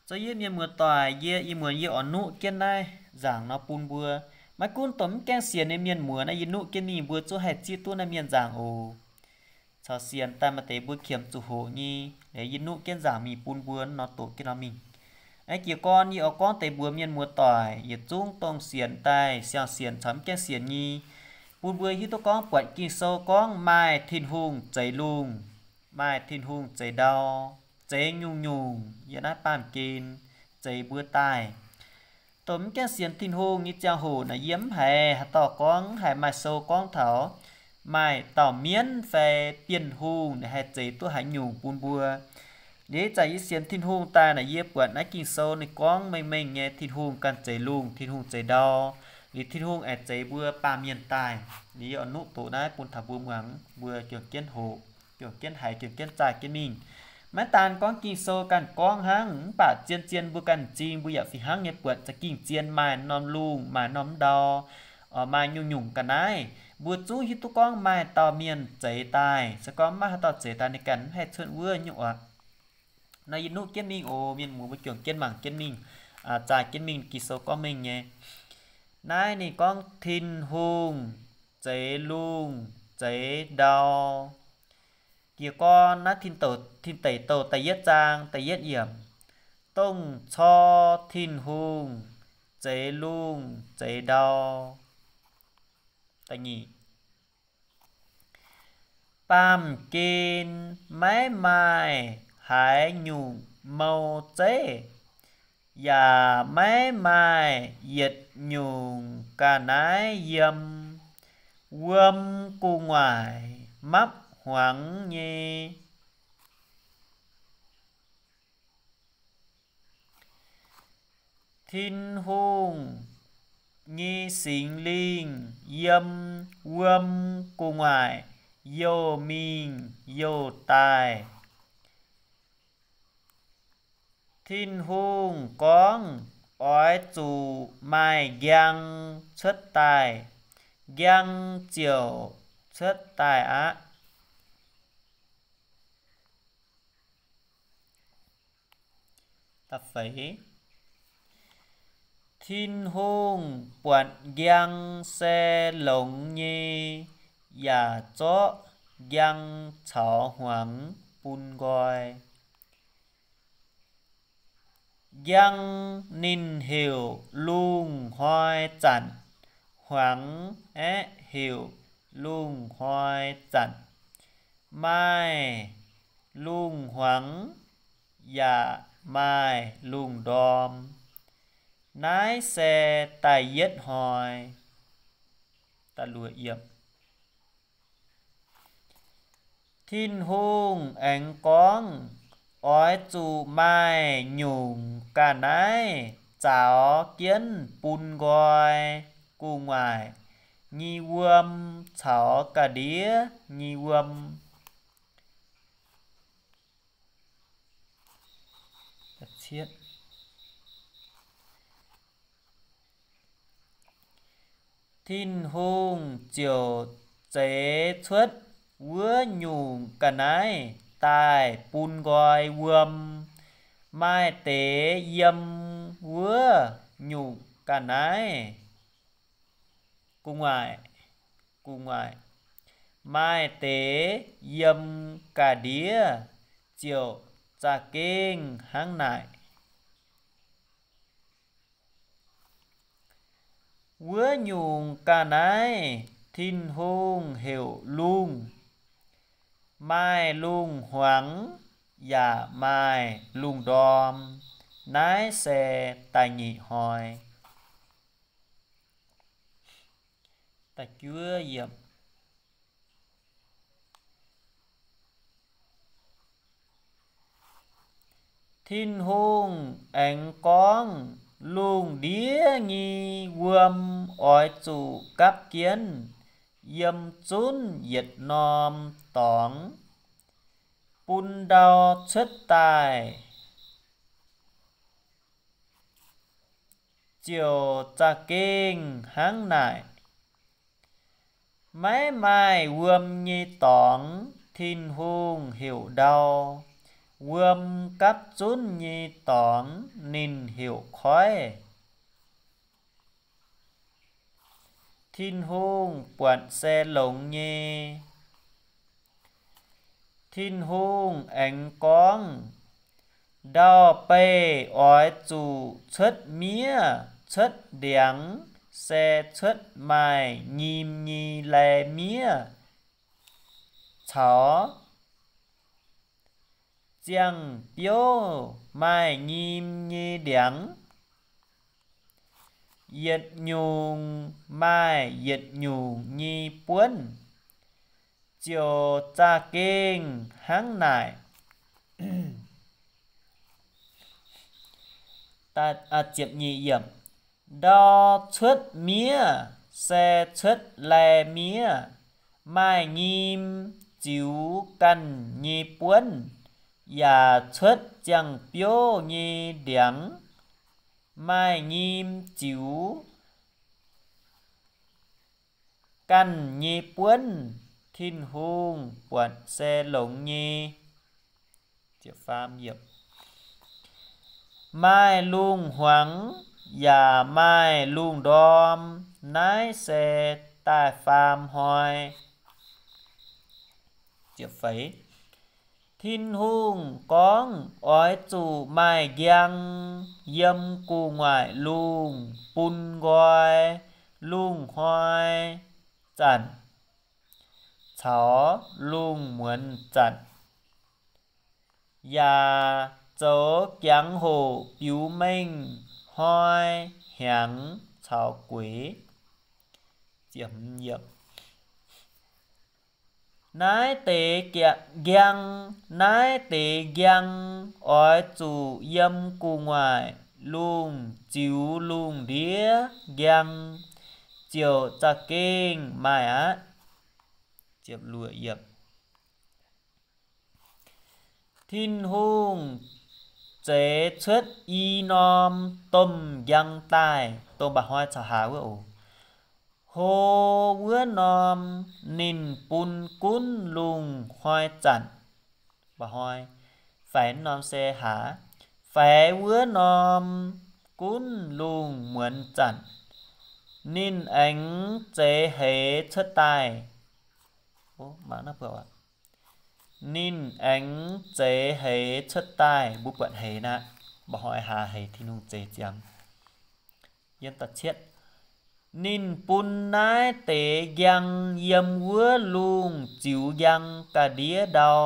Zoux yie mienh muoz-doic, yie ih muonz yie oix nuqv jienv naaiv nzaangc nor bun mbuo. Maiv gunv dongh mv gaengh sienx nyei mienh muoz naaiv, yie nuqv jienv mingh mbuo zungv haih zieqv duqv naaiv mienh nzaangc oc. Caux sienx daaih maaih deix mbuo qiemx zuqc hoqc nyei, yie nuqv jienv nzaangc mingh bun mbuo nor doqc jienv nor mingh. Aa, jiez gorn yie oix gorngv deix mbuox mienh muoz-doic yietc zungv dongh sienx daaih, siang-sienx caux mv gaengh sienx nyei, bun mbuo hiuv duqv gorngv buatc Ging-Sou gorngv maaih Tin-Hungh zeix lungh, maaih Tin-Hungh zeix ndau, zeix nyungc-nyungc yiem naaiv baamh gen zeix mbuo daaih. Dongh mv gaengh sienx Tin-Hungh nyei ziangh hoc naaic, yie mv haiz haaix dauh gorngv, mv haiz maaih sou gorngv taux maaih dauh mienv fai Bienh Hungh ninh haih zeix duqv haaix nyungc bun mbuo. Liuz ih zanc yie sienx Tin-Hungh daaih naaic, yie buatc naaiv Ging-Sou ninh gorngv mengh mengh nyei Tin-Hungh ganh zeix lungh, Tin-Hungh zeix ndau, liuz Tin-Hungh aengx zeix mbuo baamh mienh daaih. Liuz yie oix nuqv doqc naaiv bun taux mbuo muangx, mbuo juangc jienv hoqc, juangc jienv haiz, juangc jienv zaah jienv mingh. Maiv daan gorngv Ging-Sou ganh gorngv hnangv, mv baac zien-zien mbuo ganh m'zing mbuo yaac fih hnangv nyei buatc za'gengh zien maaih norm lungh, maaih norm ndau, maaih nyungc-nyungc ga'naaiv. Mbuo zungv hiuv duqv gorngv maaih dauh mienh zeix daaih. Se gorngv maiv maaih haaix dauh zeix daaih, ninh ganh mv haih cuotv wuov nyungc oc. Nor yie nuqv jienv mingh oc, mienh muoz mbuo juangc jienv mangc jienv mingh, zaah jienv mingh, Ging-Sou gorngv mengh nyei. Naaiv ninh gorngv Tin-Hungh zeix lungh zeix ndau. Jiez gorn naaiv Tin Deic Douh da'yietv zaang da'yietv yiemc. Dongh cor Tin-Hungh zeix lungh zeix ndau. Baamh gen maiv maaih haaix nyungc mou zeiv, yaac maiv maaih yietc nyungc ga'naaiv yiem. Wuom gu'nguaaic mapv hmuangx nyei. Tin-Hungh nyei Singx Lingh yiem wuom gu'nguaaic youh mingh youh daaih. Tin-Hungh gorngv, Oix zuqc maaih njang cuotv daaih. Njang ziouc cuotv daaih aqv. Tin-Hungh buatc njang se longx nyei, yaac zorqv njang caux hmuangx bun nqoi. Njang ninh heuc lungh hnoi zanc, hmuangx aeqv, heuc lungh hnoi zanc. Maaih lungh hmuangx yaac maaih lungh ndorm. Naaiv se da'yietv hnoi. Tin-Hungh aengx gorngv, Oix zuqc maaih nyungc ga'naaiv zaaux jienv bun nqoi gu'nguaaic nyei wuom caux ga'ndiev nyei wuom. Tin-Hungh ziouc zeix cuotv wuov nyungc ga'naaiv daaih bun nqoi wuom. Maaih deix yiem wuov nyungc ga'naaiv gu'nguaaic, gu'nguaaic. Maaih deix yiem ga'ndiev ziouc za'gengh hnangv naaic. Wuov nyungc ga'naaiv Tin-Hungh heuc lungh. Maaih lungh hmuangx yaac maaih lungh ndorm. Naaiv se da'nyeic hnoi. Tin-Hungh aengx gorngv, Lungh ndiev nyei wuom oix zuqc gapv jienv yiem zunv yietc norm dorngx, bun ndau cuotv daaih ziouc za'gengh hnangv naaic. Maiv maaih wuom nyei dorngx Tin-Hungh heuc ndau. Wuom gapv zunv nyei dorngx ninh heuc koiv. Tin-Hungh buatc se longx nyei. Tin-Hungh aengx gorngv, Ndau-beih oix zuqc cuotv miev cuotv ndiangx, se cuotv maaih nyim nyei lai miev caux ziangh biouv maaih nyim nyei ndiangx. Yietc nyungc maaih yietc nyungc nyei buonv, ziouc za'gengh hnangv naaic. Ndau cuotv miev se cuotv lai miev, maaih nyim ziux ganh nyei buonv, yaac cuotv ziangh biouv nyei ndiangx, maaih nyim ziux ganh nyei buonv. Tin-Hungh buatc se longx nyei. Maaih lungh hmuangx yaac maaih lungh ndorm. Naaiv se daaih faam hnoi. Tin-Hungh gorngv, Oix zuqc maaih njang yiem gu'nguaaic lungh bun nqoi lungh hnoi zanc caux lungh muonz zanc, yaac zoux jangx-hoc biux mengh hnoi, hnyangx caux gueix. Naaiv deix njang, naaiv deix njang oix zuqc yiem gu'nguaaic lungh ziux lungh ndiev njang ziouc za'gengh maaih aqv. Tin-Hungh zeix cuotv i norm domh njang daaih, dongh mba'hnoi caux hlaax wuov oc. Hlo wuov norm ninh bun gunv lungh hnoi zanc, mba'hnoi. Faix norm se hlaax. Faix wuov norm gunv lungh muonz zanc, ninh aengx zeix heix cuotv daaih. Ninh aengx zeix heix cuotv daaih, mbuo buatc heix naqv, mba'hnoi hlaax heix Tin-Hungh zeix ziangx. Ninh bun naaiv deix njang yiem wuov lungh ziux njang ga'ndiev ndau.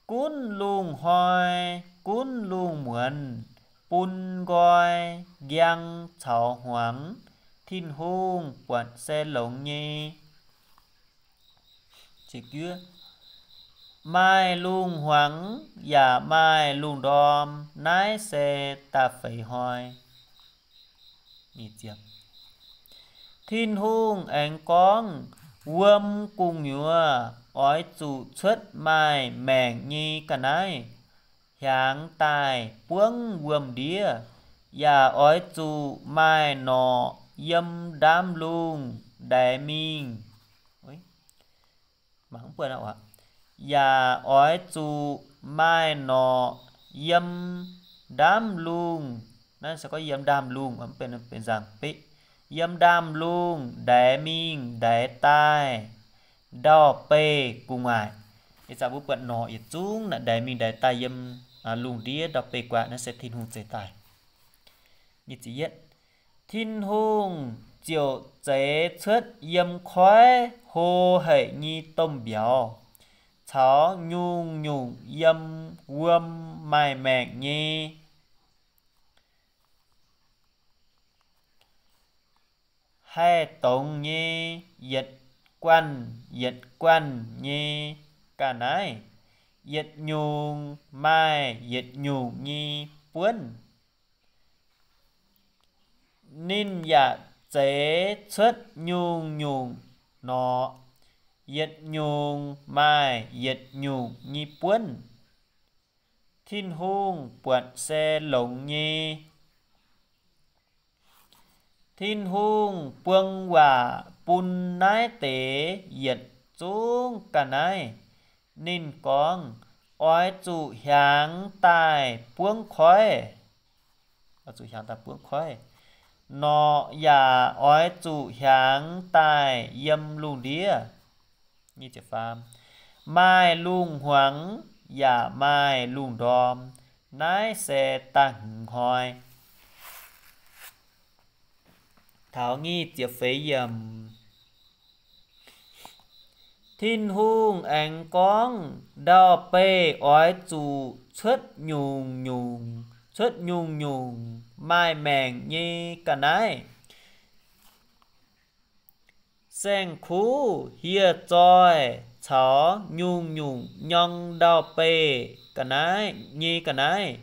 Gunv lungh hnoi, gunv lungh muonz, bun nqoi, njang caux hmuangx, Tin-Hungh buatc se longx nyei. Maaih lungh hmuangx yaac maaih lungh ndorm. Naaiv se da'feix hnoi. Tin-Hungh aengx gorngv, Wuom gu'nyuoz oix zuqc cuotv maaih maengc nyei ga'naaiv hiaangx daaih buangv wuom-ndiev, yaac oix zuqc maaih norqc yiem ndaamv-lungh ndaix mingh. Yaac oix zuqc maaih norqc yiem ndaamv-lungh, naaiv se gorngv yiem ndaamv-lungh, benx nzaangc beqv, yiem ndaamv-lungh ndaix mingh ndaix daaih ndau-beih gu'nguaaic. Ih zanc mbuo buatc norqc yietc zungv naaic ndaix mingh ndaix daaih yiem lungh ndiev ndau-beih gu'nguaaic, naaiv se Tin-Hungh zeix daaih. Tin-Hungh ziouc zeix cuotv yiem koiv hlo haic nyei domh mbiauz caux nyungc-nyungc yiem wuom maaih maengc nyei haih dongz nyei yietc guanh yietc guanh nyei ga'naaiv, yietc nyungc maaih yietc nyungc nyei buonv. Ninh yaac zeix cuotv nyungc-nyungc norqc, yietc nyungc maaih yietc nyungc nyei buonv. Tin-Hungh buatc se longx nyei. Tin-Hungh buang waac bun naaiv deix yietc zungv ga'naaiv, Ninh gorngv, oix zuqc hiaangx daaih buangv koiv, oix zuqc hiaangx daaih buangv koiv. Norqc yaac oix zuqc hiaangx daaih yiem lungh ndiev. Maaih lungh hmuangx yaac maaih lungh ndorm. Naaiv se da'hmz hnoi. Taux nyic ziepc feix yiemc. Tin-Hungh aengx gorngv, ndau-beih oix zuqc cuotv nyungc-nyungc, cuotv nyungc-nyungc maaih maengc nyei ga'naaiv, saeng-kuv, hieh zoih caux nyungc-nyungc nyorng ndau-beih ga'naaiv nyei ga'naaiv.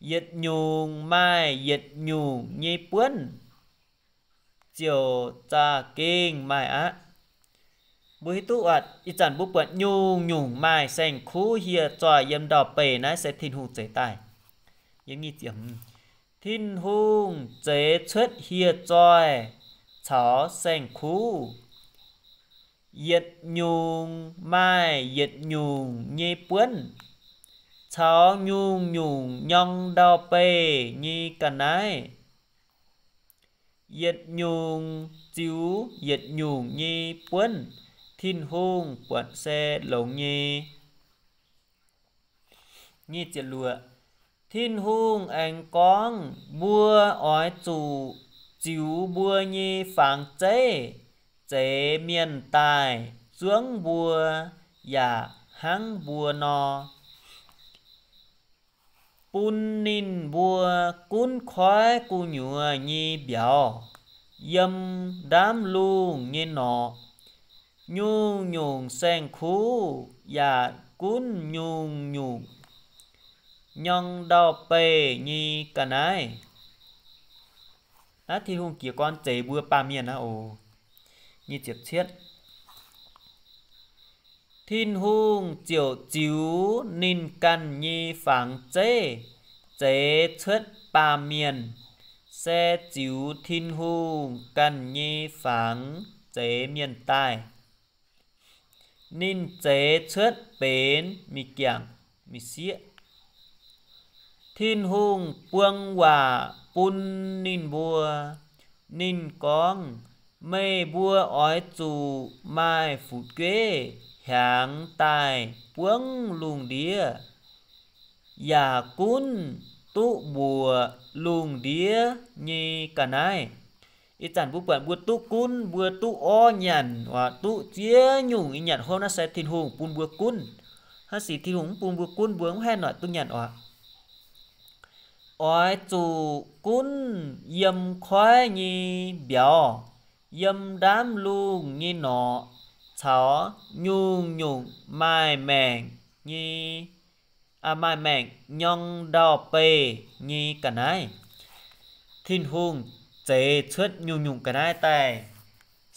Yietc nyungc maaih yietc nyungc nyei buonv, ziouc za'gengh maaih aqv. Mbuo hiuv duqv aac, ih zanc mbuo buatc nyungc-nyungc maaih saeng-kuv, hieh zoih yiem ndau-beih naaiv se Tin-Hungh zeix daaih. Tin-Hungh zeix cuotv hieh zoih caux saeng-kuv. Yietc nyungc maaih yietc nyungc nyei buonv, caux nyungc-nyungc nyorng ndau-beih nyei ga'naaiv. Yietc nyungc ziux yietc nyungc nyei buonv, Tin-Hungh buatc se longx nyei. Tin-Hungh aengx gorngv, mbuo oix zuqc ziux mbuo nyei fangx zeiv zeix mienh daaih zuangv mbuo, yaac hnangv mbuo nor, bun ninh mbuo gunv koiv gu'nyuoz nyei mbiauz yiem ndaamv-lungh nyei norqc. Nyungc-nyungc saeng-kuv yaac gunv nyungc-nyungc nyorng ndau-beih nyei ga'naaiv. Naaiv Tin-Hungh jiez gorn zeix mbuo baamh mienh aqv oc. Tin-Hungh ziouc ziux ninh ganh nyei fangx zeiv zeix cuotv baamh mienh, se ziux Tin-Hungh ganh nyei fangx zeix mienh daaih. Ninh zeix cuotv benx mingh giangc mingh sieqv. Tin-Hungh buang waac bun ninh mbuo. Ninh gorngv, meih mbuo oix zuqc maaih fu'jueiv hiaangx daaih buangv lungh ndiev, yaac gunv duqv mbuoqc lungh ndiev nyei ga'naaiv. Ih zanc mbuo buatc mbuo duqv gunv, mbuo duqv orv nyanc, duqv ziex nyungc nyei nyanc hopv, naaiv se Tin-Hungh bun mbuo gunv. Hnangv sic Tin-Hungh mv bun mbuo gunv, mbuo mv haih noic duqv nyanc oc. Oix zuqc gunv yiem koiv nyei mbiauz, yiem ndaamv-lungh nyei norqc, caux nyungc-nyungc maaih maengc nyei, maaih maengc nyorng ndau-beih nyei ga'naaiv. Tin-Hungh zeix cuotv nyungc-nyungc ga'naaiv daaih,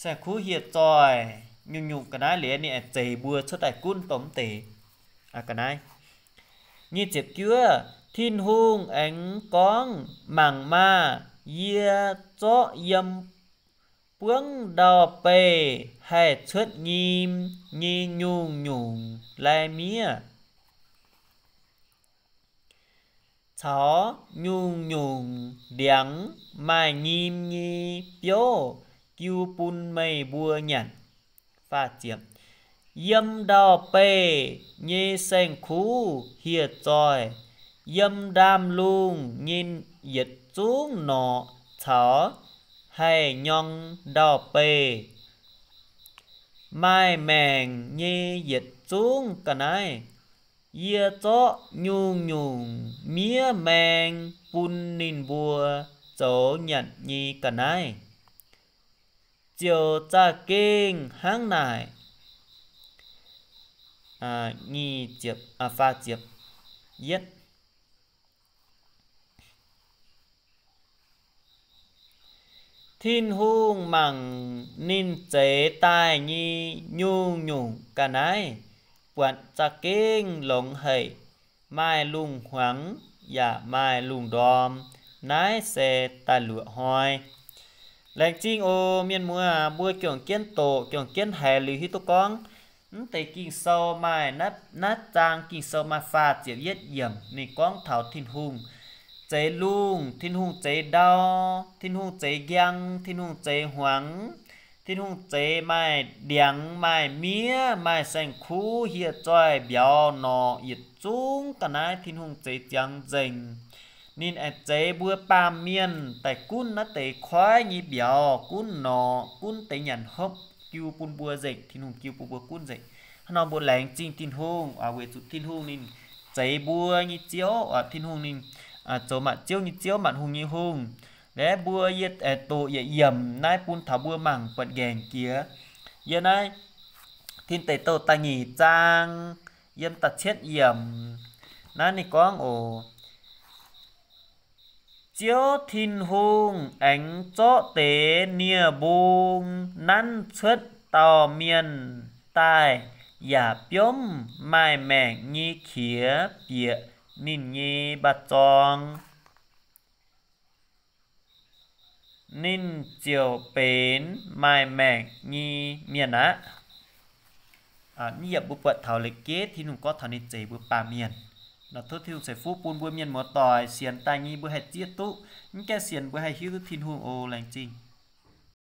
saeng-kuv hieh zoih, nyungc-nyungc ga'naaiv liuz ninh aengx zeix mbuo cuotv daaih gunv dongh mv deix ga'naaiv. Nyic ziepc juov, Tin-Hungh aengx gorngv, mangc maah! Yie zorqv yiem buangv ndau-beih haih cuotv nyim nyei nyungc-nyungc lai-miev, caux nyungc-nyungc ndiangx maaih nyim nyei biouv jiu bun meih mbuo nyanc. Yiem ndau-beih nyei saeng-kuv hieh zoih, yiem ndaamv-lungh nyei yietc zungv norqc caux haih nyorng ndau-beih maaih maengc nyei yietc zungv ga'naaiv, yie zorqv nyungc-nyungc miev maeng bun ninh mbuo zoux nyanc nyei ga'naaiv, ziouc za'gengh hnangv naaic. Tin-Hungh mangc ninh zeix daaih nyei nyungc-nyungc ga'naaiv, buatc za'gengh longx haic, maaih lungh hmuangx yaac maaih lungh ndorm. Naaiv se da'luoqc hnoi. Laengz zingh oc mienh muoz, mbuo juangc jienv doqc, juangc jienv haiz liuz hiuv duqv gorngv Mv deix Ging-Sou maaih, naaiv zaang Ging-Sou maaih faah ziepc yietv yiemc. Ninh gorngv taux Tin-Hungh zeix lungh, Tin-Hungh zeix ndau, Tin-Hungh zeix njang, Tin-Hungh zeix hmuangx, Tin-Hungh zeix maaih ndiangx, maaih miev, maaih saeng-kuv, hieh zoih, mbiauz, norqc, yietc zungv ga'naaiv Tin-Hungh zeix ziangx nzengc. Ninh aengx zeix mbuo baamh mienh daaih gunv naaiv deix koiv nyei mbiauz, gunv norqc, gunv deix nyanc hopv, jiu bun mbuo nzengc. Tin-Hungh jiu bun mbuo gunv nzengc. Hnangv nor mbuo laengz zingh Tin-Hungh, weic zuqc Tin-Hungh ninh zeix mbuo nyei Ziouv, Tin-Hungh ninh zoux maanc ziouv nyei Ziouv, maanc hungh nyei Hungh. Laeh mbuo yie doqc yietc yiemc naaiv bun taux mbuo mangc buatc nqaengc jiex. Yiem naaiv Tin Deic Douh da'nyeic zaang, yiem da'cietv yiemc, naaiv ninh gorngv oc, Ziouv Tin-Hungh aengx zorqv deix nie-mbung nanv cuotv dauh mienh daaih, yaac biomv maaih maengc nyei qiex bieqc ninh nyei mba'zorng. Ninh ziouc benx maaih maengc nyei mienh aqv. Mv yiemc mbuo buatc taux la'geiv Tin-Hungh gorngv taux ninh zeix mbuo baamh mienh. Nor tov Tin-Hungh ceix fuqv bun mbuo mienh muoz-doic sienx daaih nyei mbuo haih zieqv duqv, mv gaengh sienx mbuo haih hiuv duqv Tin-Hungh oc. Laengz zingh.